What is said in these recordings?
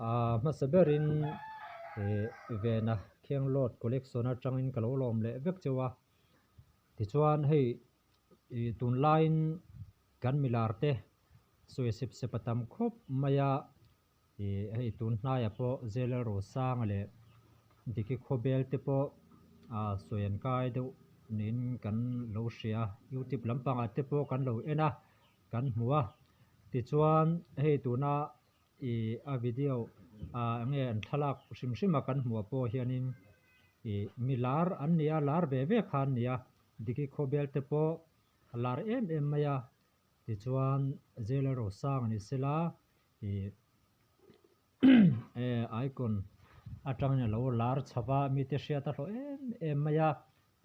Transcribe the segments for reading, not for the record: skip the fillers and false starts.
Aa hmasa berin ih Vena Khenglawt collection atangin ka lo lawm leh vek cheu a tichuan hei ih tunlaiin kan milar te sawi sep sep a tam khawp mai a ih hei tun hnaiah pawh Zeler Rosanga leh Diki Khawbel te pawh aa sawi an kai deuh niin kan lo hria youtube lampangah te pawh kan lo en a kan hmu a tichuan hei tuna ih a video ah enge an thlalak hrim hrim a kan hmuh pawh hianin ih mi lar an ni a lar ve ve kha an ni a Diki Khawbel te pawh a lar em em mai a tichuan Zeler Rosanga ni sela ih icon atangin a lo lar chho va mite hriat a hlawh em em mai a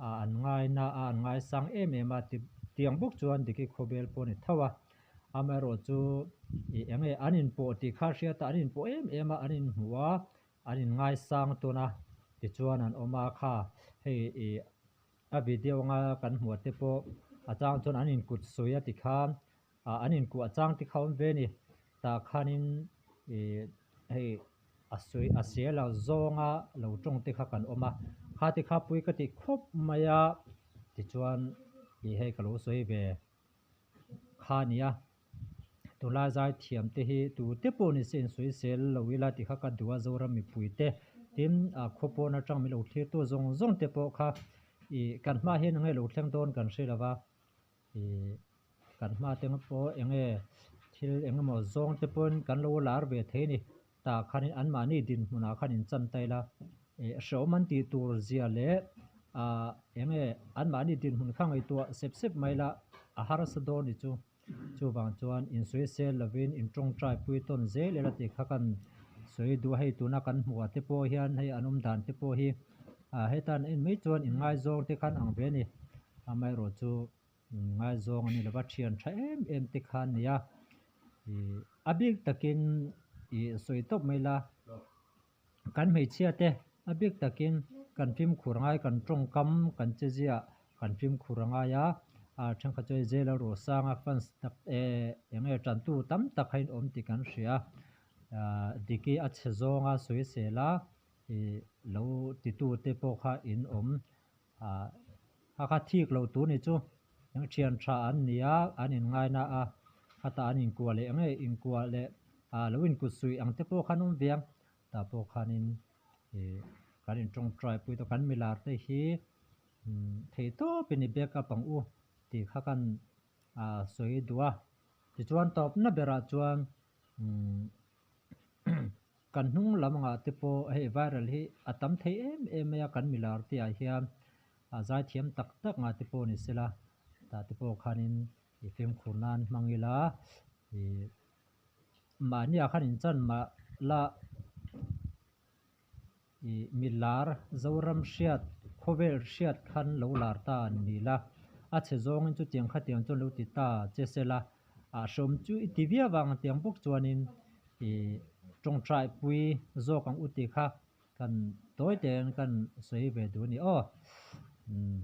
ah an ngaina a an ngaisang em em a ti tiang bawk chuan Diki Khawbel pawh a ni tho a amaherawh chu ih eng nge an inpawh tih kha hriat a an inpawh em em a an inhmuh a an inngaisang tawn a tichuan an awm a kha hei ih a video anga kan hmuh te pawh a chang chuan an inkut sawi a tikhan ah an inkuah chang te kha awm ve a ni tah khanin ih hei a sawi a sel a zawnga lo tawng te kha kan awm a kha te kha pui ka ti khawp mai a tichuan ih hei ka lo sawi ve kha a ni a tunlai zai thiam te hi tu te pawh ni se insawi sel lo ila tih kha ka duh a Zoram mipui te tin ah khaw pawn atang min lo thlir tu zawng zawng te pawh kha ih kan hma hian eng nge lo thleng dawn kan hre lo va. Ih kan hma te pawh eng nge thil eng emaw zawng te pawhin kan lo lar ve thei a ni tah khanin anmahni dinhmunah khan in chan ta ila ih hrehawm an tih tur zia leh ah eng nge anmahni dinhmun kha ngaihtuah sep sep mai ila a harsa dawn ni chu chuvang chuan insawi sel lovin in tawngtai pui tawn zel ila tih kha kan sawi duh a hei tuna kan hmuh ah te pawh hian hei an awm dan te pawh hi ah hetan en mai chuan inngaizawng te khan ang ve a ni amaherawh chu inngaizawng a ni lova thian tha em em te kha a ni a ih a bik takin ih sawi tawp mai la kan hmeichhia te a bik takin kan fimkhur angai kan tawngkam kan che ziah kan fimkhur angai a ah thenkhat chu hei zela ruah sanga fans tak eh eng nge tantu tam tak kha in awm tih kan hria ah diki a chhe zawnga sawi sel a ih lo titu te pawh kha in awm ah a kha thik loh tur ni chu eng thian tha an ni a an in ngaina a khatah an inkuah leh eng nge inkuah leh ah lo inkut suih ang te pawh khan awm ve ang tah pawh khanin ih kan in tawngtai pui tawh kan milar te hi thei tawpin i back up ang u tih kha kan ah sawi duh a tichuan tawpna berah chuan umm Kan hnung lam angah te pawh hei viral hi a tam thei em em mai a, kan milar te ah hian a zaithiam tak tak ngah te pawh ni sela tah te pawh khanin i fimkhur nan hmang ila ih mahni ah khan inchan mah la ih milar Zoram hriat khawvel hriat khan lo lar ta ni la a chhe zawngin chutiang khatiang chuan lo ti ta che sela. Ah hrawm chu i ti viau vang tiang bawk chuanin ih tawngtai pui zawk ang u tih kha kan tawi tein kan sawi ve duh a ni aw. Umm.